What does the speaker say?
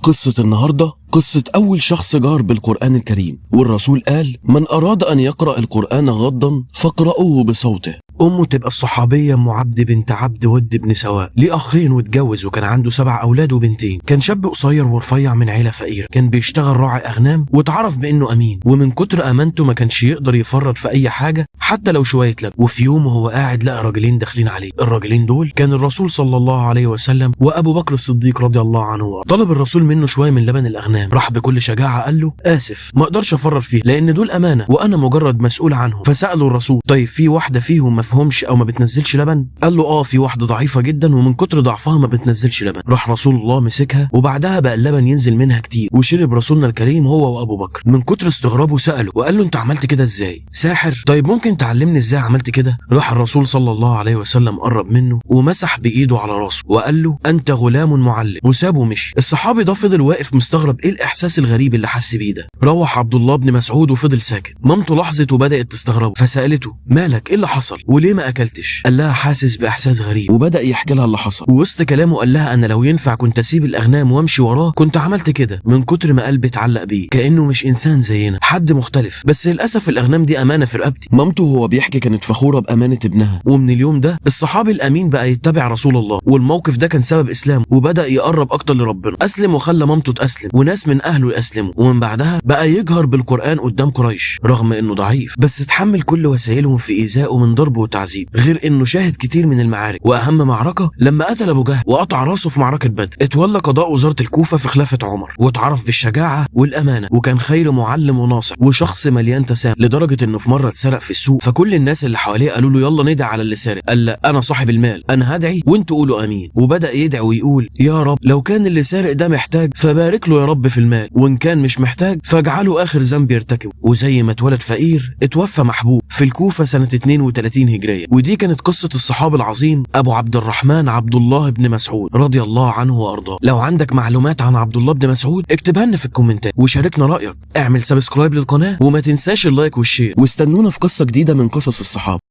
قصة النهاردة قصة أول شخص جار بالقرآن الكريم، والرسول قال: من أراد أن يقرأ القرآن غضا فاقرأوه بصوته. أمه تبقى الصحابية أم عبد بنت عبد ود بن سواء، ليه أخين واتجوز وكان عنده 7 أولاد وبنتين. كان شاب قصير ورفيع من عيلة فقيرة، كان بيشتغل راعي أغنام واتعرف بأنه أمين، ومن كتر أمانته ما كانش يقدر يفرط في أي حاجة حتى لو شوية لب. وفي يوم وهو قاعد لقى راجلين داخلين عليه، الراجلين دول كان الرسول صلى الله عليه وسلم وأبو بكر الصديق رضي الله عنه. طلب الرسول منه شوية من لبن الأغنام، راح بكل شجاعة قال له: آسف ما أقدرش أفرط فيه لأن دول أمانة وأنا مجرد مسؤول عنهم. فسأله الرسول: طيب في واحدة فيهم ما فيهمش او ما بتنزلش لبن؟ قال له: اه في واحدة ضعيفة جدا ومن كتر ضعفها ما بتنزلش لبن. راح رسول الله مسكها وبعدها بقى اللبن ينزل منها كتير، وشرب رسولنا الكريم هو وابو بكر. من كتر استغرابه ساله وقال له: انت عملت كده ازاي؟ ساحر؟ طيب ممكن تعلمني ازاي عملت كده؟ راح الرسول صلى الله عليه وسلم قرب منه ومسح بايده على راسه وقال له: انت غلام معلم، وسابه ومشي. الصحابي ده فضل واقف مستغرب ايه الاحساس الغريب اللي حس بيه ده. روح عبد الله بن مسعود وفضل ساكت. مامته لاحظت وبدات تستغربه، فسالته: مالك؟ ايه اللي حصل؟ وليه ما اكلتش؟ قال لها: حاسس باحساس غريب. وبدا يحكي لها اللي حصل، ووسط كلامه قال لها: انا لو ينفع كنت اسيب الاغنام وامشي وراه كنت عملت كده، من كتر ما قلبي اتعلق بيه كانه مش انسان زينا، حد مختلف، بس للاسف الاغنام دي امانه في رقبتي. مامته وهو بيحكي كانت فخورة بامانه ابنها. ومن اليوم ده الصحابي الامين بقى يتبع رسول الله، والموقف ده كان سبب اسلامه وبدا يقرب اكتر لربنا. اسلم وخلى مامته تاسلم وناس من اهله يسلموا، ومن بعدها بقى يجهر بالقران قدام قريش رغم انه ضعيف، بس اتحمل كل وسائلهم في ايذائه من ضرب وتعذيب، غير انه شاهد كتير من المعارك، واهم معركة لما قتل ابو جهل وقطع راسه في معركة بدر. اتولى قضاء وزارة الكوفة في خلافه عمر، واتعرف بالشجاعه والامانة، وكان خير معلم وناصح وشخص مليان تسامح، لدرجة انه في مرة اتسرق في السوق، فكل الناس اللي حواليه قالوا له: يلا ندعي على اللي سارق. قال: لا، انا صاحب المال، انا هدعي وانتوا قولوا امين. وبدا يدعي ويقول: يا رب لو كان اللي سارق ده محتاج فبارك له يا رب في المال، وان كان مش محتاج فاجعله اخر ذنب يرتكبه. وزي ما اتولد فقير اتوفى محبوب في الكوفة سنة 32 هجرية. ودي كانت قصة الصحابي العظيم ابو عبد الرحمن عبد الله بن مسعود رضي الله عنه وارضاه. لو عندك معلومات عن عبد الله بن مسعود اكتبها لنا في الكومنتات وشاركنا رايك. اعمل subscribe للقناة وما تنساش ال like وال share، واستنونا في قصة جديدة من قصص الصحابة.